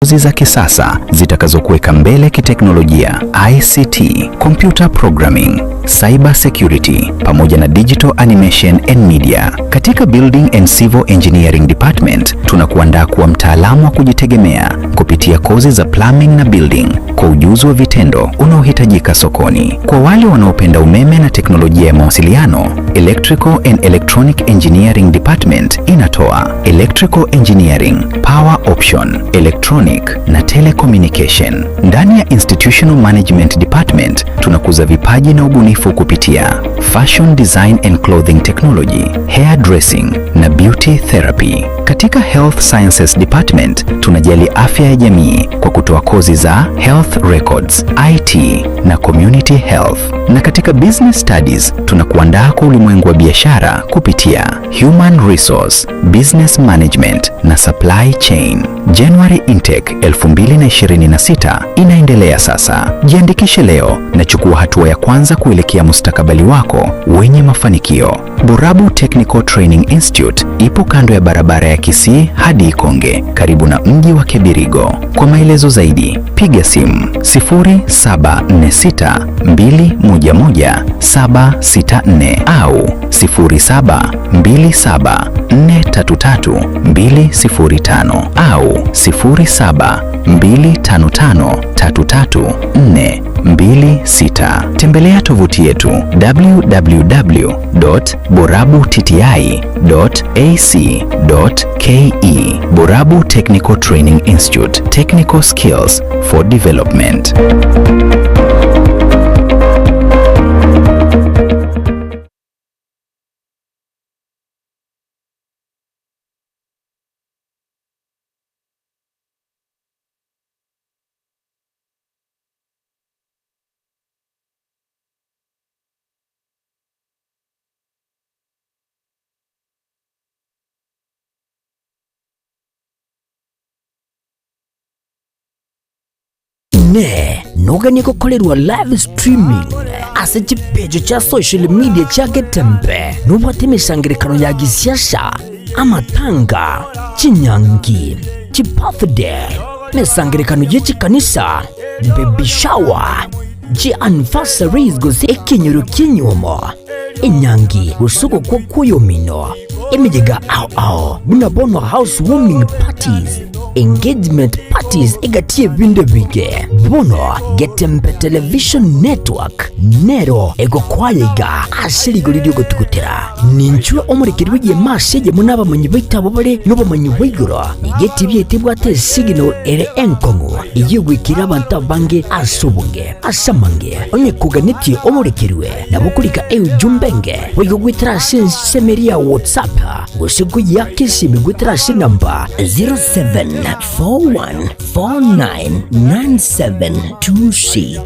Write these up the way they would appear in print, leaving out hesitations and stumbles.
Kozi za kisasa zitakazokuweka mbele kiteknolojia, ICT, computer programming, cyber security pamoja na digital animation and media. Katika Building and Civil Engineering Department tunakuandaa kuwa mtaalamu wa kujitegemea kupitia kozi za plumbing na building kwa ujuzi wa vitendo unaohitajika sokoni. Kwa wale wanaopenda umeme na teknolojia ya mawasiliano, Electrical and Electronic Engineering Department inatoa Electrical Engineering, Power Option, Electronic na Telecommunication. Ndani ya Institutional Management Department tunakuza vipaji na ubunifu kupitia Fashion Design and Clothing Technology, Hair Dressing na Beauty Therapy. Katika Health Sciences Department tunajali afya ya jamii kwa kutoa kozi za Health Records, IT na Community Health. Na katika Business Studies tunakuandaa kwa ulimwengu wa biashara kupitia Human Resource, Business Management na Supply Chain. January Intake 2026 inaendelea sasa. Jiandikishe leo na chukua hatua ya kwanza kuelekea mustakabali wako wenye mafanikio. Borabu Technical Training Institute ipo kando ya barabara ya Kisii hadi Ikonge, karibu na mji wa Kebirigo. Kwa maelezo zaidi, piga simu 0746 211 764 au 0727 433 205 au 0725 533 426. Tembelea tovuti yetu www.borabutti.ac.ke. Borabu Technical Training Institute, Technical Skills for Development. Inee! Noganie gokorerwa live streaming ase chipeji chia social media chia Getembe? Nobwate emesangerekano ya gisiasa, amatanga, chinyangi, chibirthday, emesangerekano ye chikanisa, baby shower, chi anniversaries gose ekenyoro ki'enyuomo, enyangi gose ogokwa kw'oyomino, emeyega ao ao buna bono house warming parties, engagement parties egati y'ebinto ebinge. Bono Getembe Television Network nero egokwaya iga ase rigori ri'ogotugutera. Ninchwe omorekeri bw'egeema ase eyemo nabamanyi baito abwo bare nobomanyi bwa igoro. Nigo etibi yaito ebwate esignal ere enkong'u eyio egoikera abanto abange ase obonge. Ase amange, onye koganetie omorekerwe, nabo korika eujumbe enge, boigo goetera ase ensemo eria ya WhatsApp, gose koyeaka esimi goetera ase enamba 0741499726.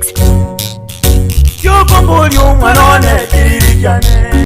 Kiokomboria omwana one kiriri kiane.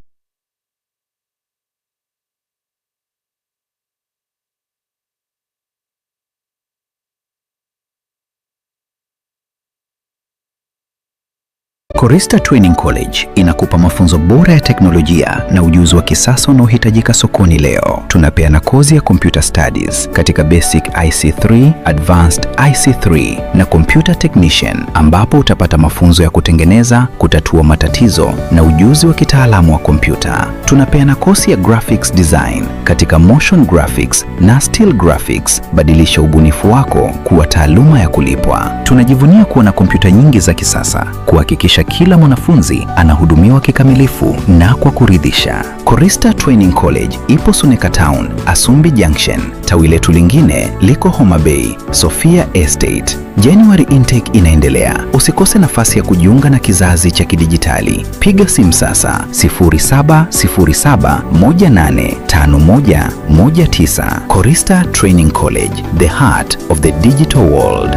Korista Training College inakupa mafunzo bora ya teknolojia na ujuzi wa kisasa unaohitajika sokoni leo. Tunapeana kozi ya Computer Studies katika Basic IC3, Advanced IC3 na Computer Technician ambapo utapata mafunzo ya kutengeneza, kutatua matatizo na ujuzi wa kitaalamu wa kompyuta. Tunapeana kozi ya Graphics Design katika Motion Graphics na Still Graphics. Badilisha ubunifu wako kuwa taaluma ya kulipwa. Tunajivunia kuwa na kompyuta nyingi za kisasa kuhakikisha kila mwanafunzi anahudumiwa kikamilifu na kwa kuridhisha. Korista Training College ipo Suneka Town, Asumbi Junction. Tawi letu lingine liko Homa Bay, Sofia Estate. January intake inaendelea. Usikose nafasi ya kujiunga na kizazi cha kidijitali. Piga simu sasa 0707185119. Korista Training College, the heart of the digital world.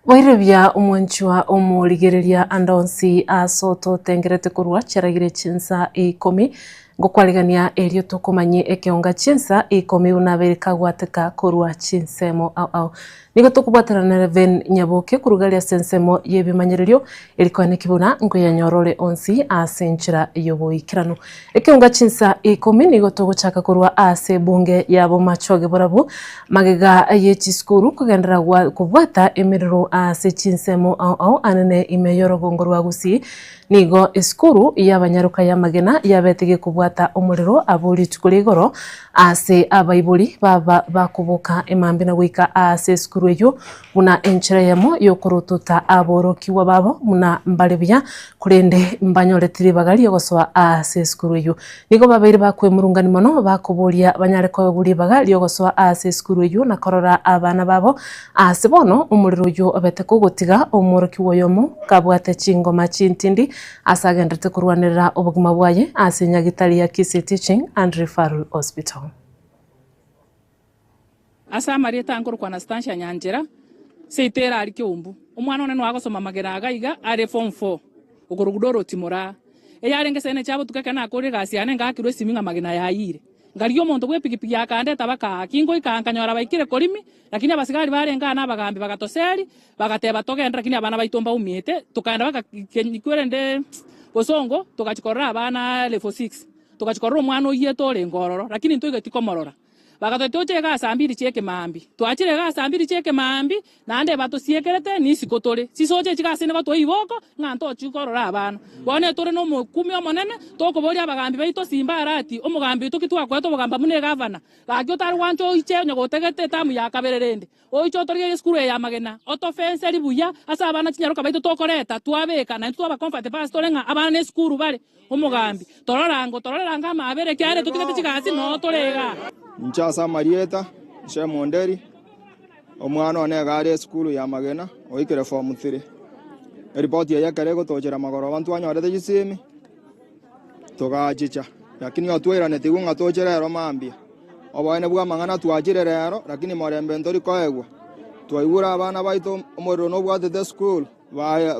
Boirebia omwanchwa omorigereria ande onsi ase ototengerete korwa chiaragire chinsa ikomi, ngokwarigania erio tokomanyie ekeonga chinsa ikomi buna abere kagwateka korwa chinsemo ao ao. Nigo tokobwaterana na Rev. Nyaboke korwa gari ase ensemo y'ebimanyererio eri koeneki buna nkoyanyora ore onsi ase enchera y'oboikeranu. Ekeunga chinsa ikomi nigo togochaka korwa ase ebunge ya Bomachoge Borabu, magega ye chisukuru kogenderera gwa kobwata emerero ase chinsemo ao ao anene ime y'orogongo rwa Gusii. Nigo esukuru y'abanyaroka y'amagena yabete gekobwata omorero abwo rituko ria igoro ase abaibori baba bakoboka emambia na goika ase esukuru eyio buna enchera eyemo y'okorotota aborokigwa babo buna mbare buya, korende mbanyoreti ribaga ri'ogosoa aase esukuru eyio. Nigo babeire bakwemurungania mono, bakoboria banyare koegwa ribaga ri'ogosoa aase esukuru eyio na korora abana babo. Aase bono omorero oyio obete kogotiga omworokigwa oyomo kabwate chingoma chintindi ase agenderete korwanerera obogima bwaye ase nyagitari ya Kisii Teaching and Referral Hospital. Ase amarieta nkorokwa Anastasia Nyanchera, seito ere aria Keumbu. Omwana one noa agosoma amagena iga iga are form four, okorokwa Dorothy Moraa. Eyarenge saa ine chia botuko ekero nakorire egasi yane ngakirwa esimi ng'a amagena yayire. Nkarigia omonto bw'epigipigi akandeta baka aa. Kingoika aa nkanyora baikire korimi, lakini abasigari barenge aa na abagambi bagatoseri, bagateba togende lakini abana baito mbaumiete, tokaenda baka kwerende bosongo togachia korora abana level six. Togachia korora omwana oiyete orenge ororo, lakini ntoigeti komorora. Bagatoa toche igaa saa mbiri chi'ekemaambia. Twachire igaa saa mbiri chi'ekemaambia, naende batosiekerete, nisiko tore. Chisocha echi gase nigo toiboko, ng'a ntochie korora abana. Bono etore nomokumia omonene, tokoboria abagambi baito simba arati, omogambi oito ki twakoete obogamba buna egavana? Gaki otare gwancha oiche onye gotagete etamu ya kabere rende, oiche otorigerie esukuru eye y'amagena, otofenseri buya ase abana chinyaroka baito tokoreta, twabeka, naintwe twaba comfortable ase tore ng'a abana nesukuru bare. Omogambi, torora ango, tororere ango amaabera, ekiagera totigete chigasi, noo tore igaa. Inche ase amarieta, Shem Onderi, omwana one iga are esukuru ya Magena, oikire form three. Eripoti eye ekero egotochera magoroba ntwanyorete chisimi, togachicha, lakini otwairanetigwe ng'a toche rero mambia. Oboene bw'amang'ana twachire rero, lakini morembe ntori koegwa. Twaigure abana baito omorero nobwatete esukuru.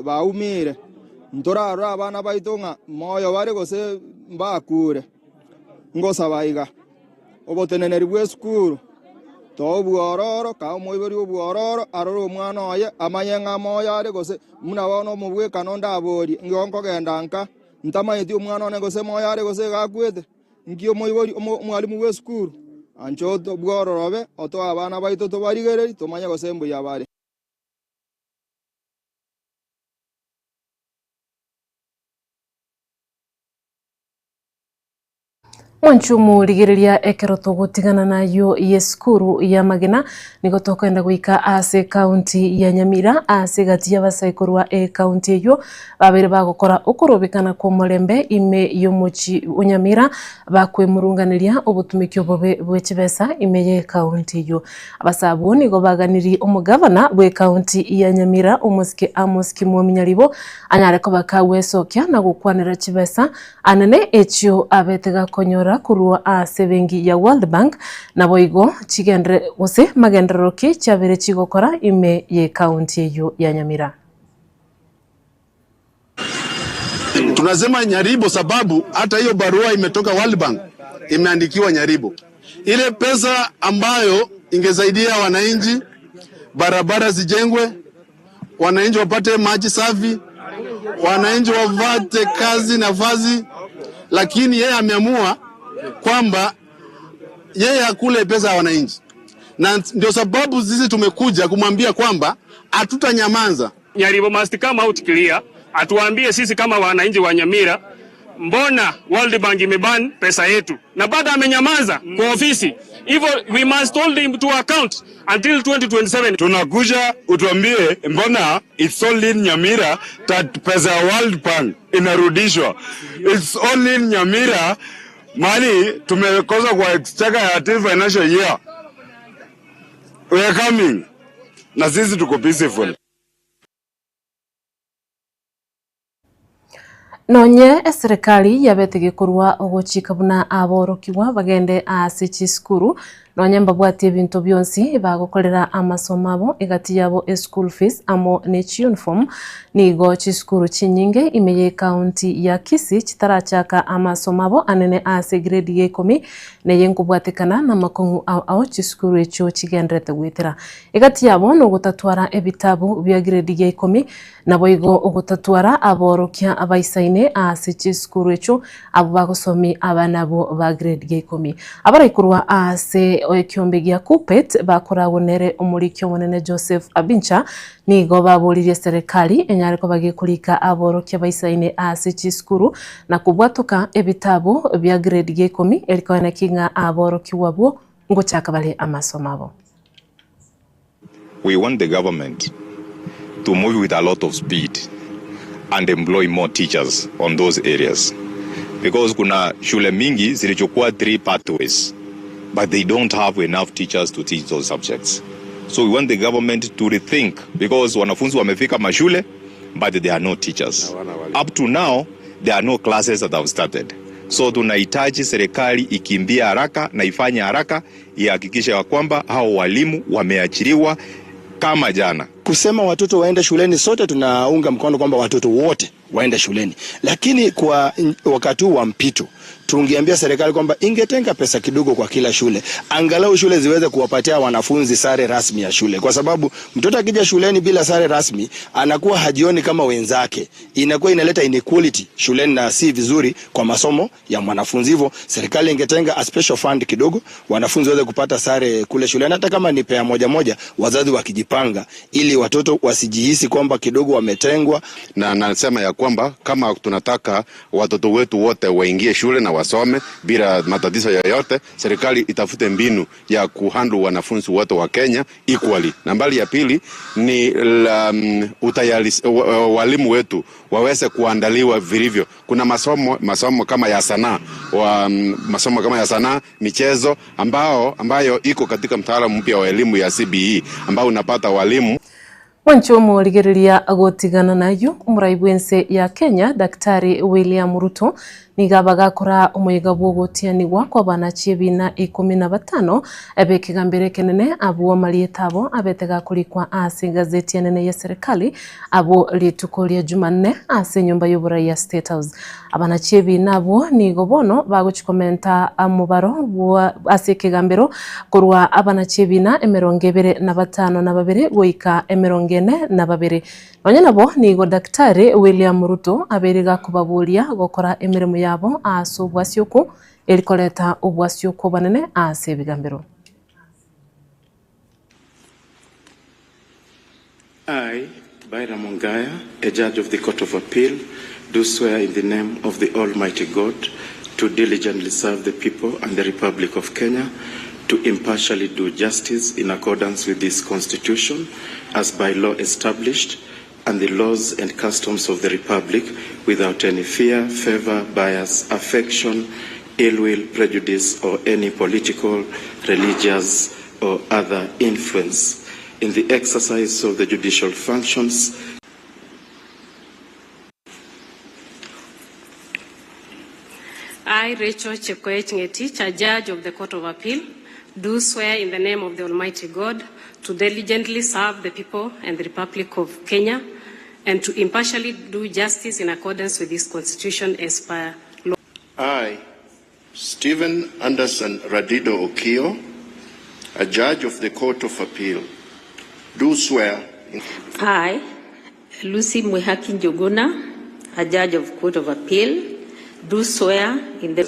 Baumire, ntorarore abana baito ng'a moyo bare gose mbakure. Ngosaba iga, oboteneneri bw'esukuru toa obwororo, kaa omoibori obwororo, arore omwana oye, amanye ng'a moyo are gose buna bono omobwekano ndaborie, nigo nkogenda nka, ntamanyeti omwana one gose moyo are gose iga akwete. Nki omoibori omwalimu bw'esukuru anche obwororobe, otoe abana baito tobarigererie, tomanye gose mbuya bare. Mwanchumu rigereria ekero togotigana nayio y'esukuru y'amagena nigo tokoenda goika ase ekaunti ya Nyamira ase egati y'abasae korwa ekaunti eyio babeire bagokora okorobekana kw'omorembe ime y'omochie o Nyamira bakwemurunganeria obotumiki obobe bwe chibesa ime y'ekaunti eyio. Abasae abwo nigo baganirie omogavana bw'ekaunti ya Nyamira omosike Amos Kimwami Nyaribo anyare koba kagwesokia na gokwanera chibesa anene echio abete gakonyora korwa ase ebenki ya World Bank naboigo chigendere gose magenderero ki chiabere chigokora ime y'ekaunti eyio ya Nyamira. Tunasema Nyaribo sababu hata hiyo barua imetoka World Bank imeandikiwa Nyaribo. Ile pesa ambayo ingesaidia wananchi, barabara zijengwe, wananchi wapate maji safi, wananchi wapate kazi nafasi, lakini yeye ameamua kwamba yeye akule pesa ya wananchi, na ndio sababu sisi tumekuja kumwambia kwamba hatutanyamaza. Nyaribo must come out clear, atuambie sisi kama wananchi wa Nyamira, mbona World Bank imeban pesa yetu, na bado amenyamaza kwa ofisi. Hivyo we must hold him to account until 2027. Tunakuja utuambie mbona it's only in Nyamira that pesa ya World Bank inarudishwa. It's only in Nyamira mali tumekosa kwa exchequer ya till financial year. We are coming na sisi tuko peaceful. Nonye eserekari yabete gekorwa ogochika buna aborokigwa bagende ase chisukuru. Nonya mbabwati ebinto bionsi bagokorera amasomo abo egati yabo eschool fees amo ne chiuniform. Nigo chisukuru chinyinge ime y'ecounty ya Kisii chitarachaka amasomo abo anene ase egrade ya ikomi neye nkobwatekana namakong'u ao ao chisukuru echio chigenderete goetera. Egati yabo nogotatwara ebitabu bia grade ya ikomi Naboigo ogotatwara aborokia abaisaine ase chisukuru echio abwo bagosomi abana abwo ba grade ya ikomi. Abarai korwa ase ekiombe gia Kuppet bakoragwe nere omoriki omonene Joseph Abincha nigo baboririe eserekari enyare koba gekorika aborokia baisaine ase chisukuru na kobwatoka ebitabu bia grade ya ikomi erikoeneki ng'a aborokigwa abwo ngochaka bare amasomo abo. We want the government to move with a lot of speed and employ more teachers on those areas because kuna shule mingi zilichukua 3 pathways but they don't have enough teachers to teach those subjects. So we want the government to rethink because wanafunzi wamefika mashule but there are no teachers. Up to now there are no classes that have started. So tunahitaji serikali ikimbie haraka na ifanye haraka ihakikishe ya kwamba hao walimu wameachiriwa kama jana. Kusema watoto waende shuleni, sote tunaunga mkono kwamba watoto wote waende shuleni, lakini kwa wakati huu wa mpito tungeambia serikali kwamba ingetenga pesa kidogo kwa kila shule, angalau shule ziweze kuwapatia wanafunzi sare rasmi ya shule, kwa sababu mtoto akija shuleni bila sare rasmi anakuwa hajioni kama wenzake, inakuwa inaleta inequality shuleni na si vizuri kwa masomo ya mwanafunzi. Hivyo serikali ingetenga a special fund kidogo, wanafunzi waweze kupata sare kule shuleni, hata kama ni pea moja moja, wazazi wakijipanga, ili watoto wasijihisi kwamba kidogo wametengwa. Na nasema ya kwamba kama tunataka watoto wetu wote waingie shule na wasome bila matatizo yoyote, serikali itafute mbinu ya kuhandle wanafunzi wote wa Kenya equally. Nambari ya pili ni la, utayari, walimu wetu waweze kuandaliwa vilivyo. Kuna masomo kama ya sanaa, wa, masomo kama ya sanaa, michezo ambayo iko katika mtaala mpya wa elimu ya CBE ambao unapata walimu. Mwanche omorigereria agotigana nayio omorai bw'ense ya Kenya Daktari William Ruto nigo abagakora omoyega bw'ogotianigwa kw'abanachi ebina ikomi na batano b'ekegambero ekenene abwo amarieta abo abete gakorikwa ase egazeti enene ya serikali abwo rituko ria Jumanne ase enyomba y'oborai ya State House. Abanachi ebina abwo nigo bono bagochi komenta omobaro bwa ase ekegambero korwa abanachi ebina emerongo ebere na batano na babere goika emerongo ene na babere. Nonya nabo nigo Daktari William Ruto abeire gakobaboria gokora emeremo yabo ase obwasioku eri koreta obwasioku obonene ase ebigambero. I, Byram Ongaya, a judge of the Court of Appeal, do swear in the name of the Almighty God to diligently serve the people and the Republic of Kenya, to impartially do justice in accordance with this Constitution as by law established, and the laws and customs of the Republic, without any fear, favor, bias, affection, ill will, prejudice, or any political, religious, or other influence. In the exercise of the judicial functions. I, Rachel Chepkoech Ngetich, a judge of the Court of Appeal, do swear in the name of the Almighty God to diligently serve the people and the Republic of Kenya and to impartially do justice in accordance with this Constitution as per law. I, Stephen Anderson Radido Okio, a judge of the Court of Appeal, do swear. I, Lucy Mwihaki Njuguna, a judge of Court of Appeal, do swear in the...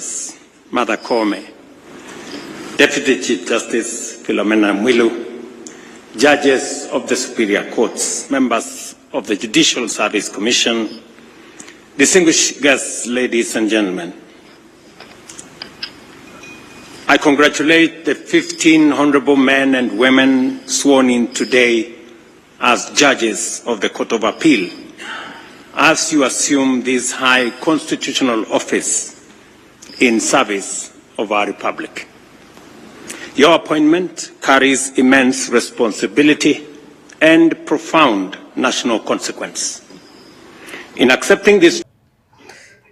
Martha Koome, Deputy Chief Justice Philomena Mwilu, judges of the Superior Courts, members of the Judicial Service Commission, distinguished guests, ladies and gentlemen. I congratulate the 15 honorable men and women sworn in today as judges of the Court of Appeal as you assume this high constitutional office in service of our Republic. Your appointment carries immense responsibility and profound national consequence. In accepting this.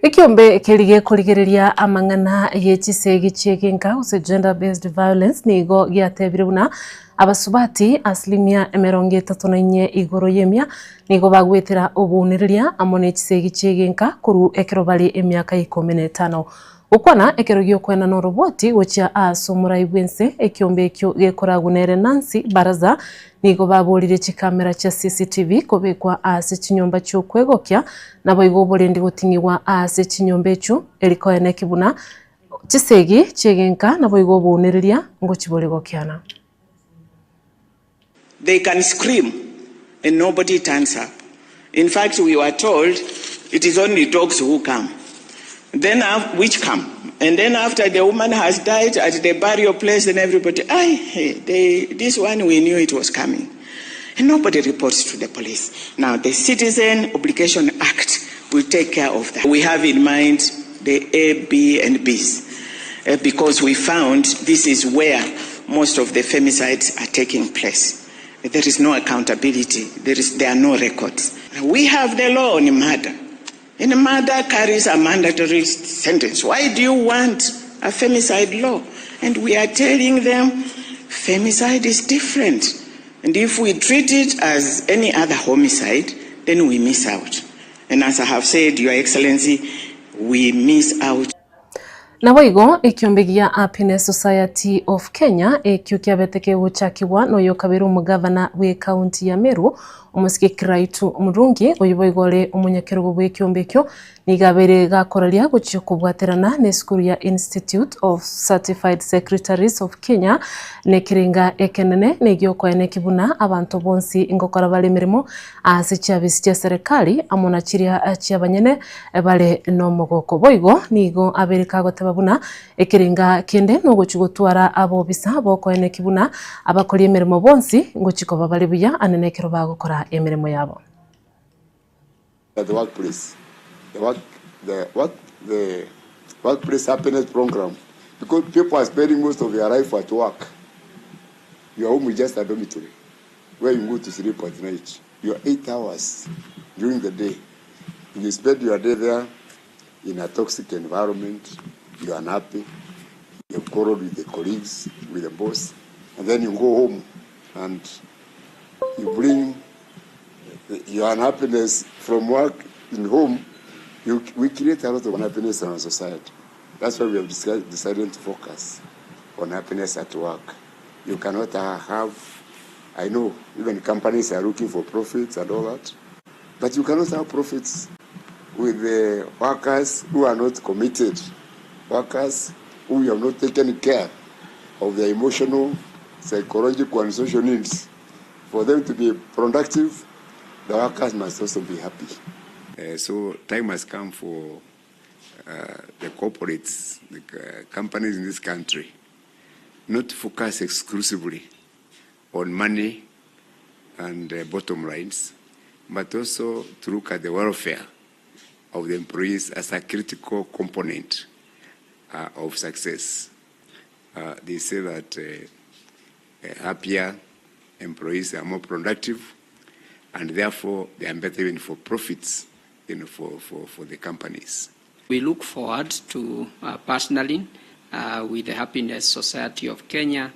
Ekiombe keria gekorigereria amang'ana ye chisegi chi'egenka gose gender based violence nigo giatebire buna abasubati asilimia emerongo etato na inye igoro y'emia nigo bagwetera obounereria amo ne chisegi chi'egenka korwa ekero bare emiaka ikomi na etano. Gokwana ekero gi'okoenana oroboti gochia aase omorai bw'ense, ekiombe ekio gekoragwa nere Nancy Baraza, nigo baborire chikamera chia CCTV kobekwa aase chinyomba chi'okwegokia, naboigo oborendi goting'igwa aase chinyomba echio, eri koeneki buna chisegi chi'egenka naboigo obounereria ngochibore gokiana. They can scream and nobody turns up. In fact, we were told it is only dogs who come. Then which come. And then after the woman has died at the burial place, then everybody, aye, hey, they, this one we knew it was coming. And nobody reports to the police. Now, the Citizen Obligation Act will take care of that. We have in mind the A, B, and Bs uh, because we found this is where most of the femicides are taking place. There is no accountability. There, is, there are no records. We have the law on murder. And murder carries a mandatory sentence. Why do you want a femicide law? And we are telling them femicide is different. And if we treat it as any other homicide, then we miss out. And as I have said, Your Excellency, we miss out. Naboigo ekiombe gia Happiness Society of Kenya ekio kiabete kegochakigwa noyokabeire omogavana bw'ekaunti ya Meru omosike Kiraitu Murungi oyio boigo ore omonyakerogo bw'ekiombe ekio nigo abeire gakoraria gochia kobwaterana nesukuru ya Institute of Certified Secretaries of Kenya nekerenga ekenene negiokoeneki buna abanto bonsi ngokora bare emeremo Ase chiabisi chia serikali amo na chiria chi'abanyene bare nomogoko. Boigo nigo abeire kagoteba buna ekerenga kende nogochia gotwara abobisa bokoeneki buna abakori emeremo bonsi ngochia koba bare buya ane nekero bagokora emeremo yabo. At the workplace, the work, the work, the workplace happiness program, because people are spending most of their life at work. Your home is just a dormitory where you go to sleep at night. Your 8 hours during the day. You spend your day there in a toxic environment, you are unhappy, you have quarreled with the colleagues, with the boss, and then you go home and you bring your unhappiness from work in home. You, we create a lot of unhappiness in our society. That's why we have decided to focus on happiness at work. You cannot have, I know, even companies are looking for profits and all that, but you cannot have profits with the workers who are not committed, workers who have not taken care of their emotional, psychological, and social needs. For them to be productive, the workers must also be happy. Uh, so time has come for uh, the corporates, the uh, companies in this country, not to focus exclusively on money and uh, bottom lines, but also to look at the welfare of the employees as a critical component uh, of success. Uh, they say that uh, uh, happier employees are more productive and therefore they are better even for profits you know, for, for, for the companies. We look forward to uh, partnering uh, with the Happiness Society of Kenya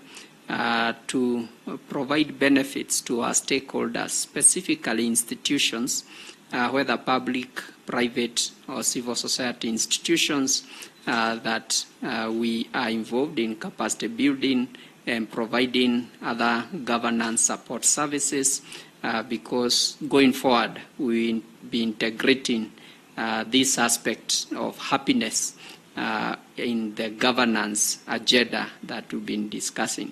uh, to provide benefits to our stakeholders, specifically institutions, uh, whether public, private, or civil society institutions uh, that uh, we are involved in capacity building and providing other governance support services uh, because going forward we will be integrating uh, this aspect of happiness uh, in the governance agenda that we've been discussing.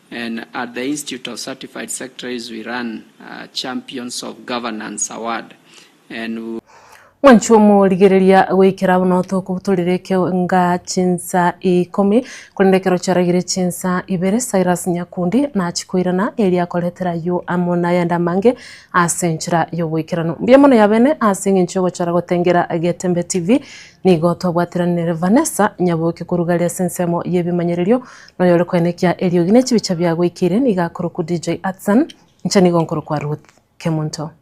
And at the Institute of Certified Secretaries, we run uh, Champions of Governance Award. And we Mwanche omorigereria goikera buna otokobutorera ekeonga chinsa ikomi, korende ekero chiaragire chinsa ibere Cyrus Nyakundi nachie koirana erio akoretera ayio amo nayande amange ase enchera y'oboikeranu. Mbuya mono yabene ase eng'encho y'ogochora gotengera Getembe TV, nigo twabwateranire Vanessa Nyaboke korwa gari ase ensemo y'ebimanyererio, na oyore koenekia eriogi ne chibicha biagoikeire nigo akorokwa DJ Atsan, inche nigo nkorokwa Ruth Kemunto.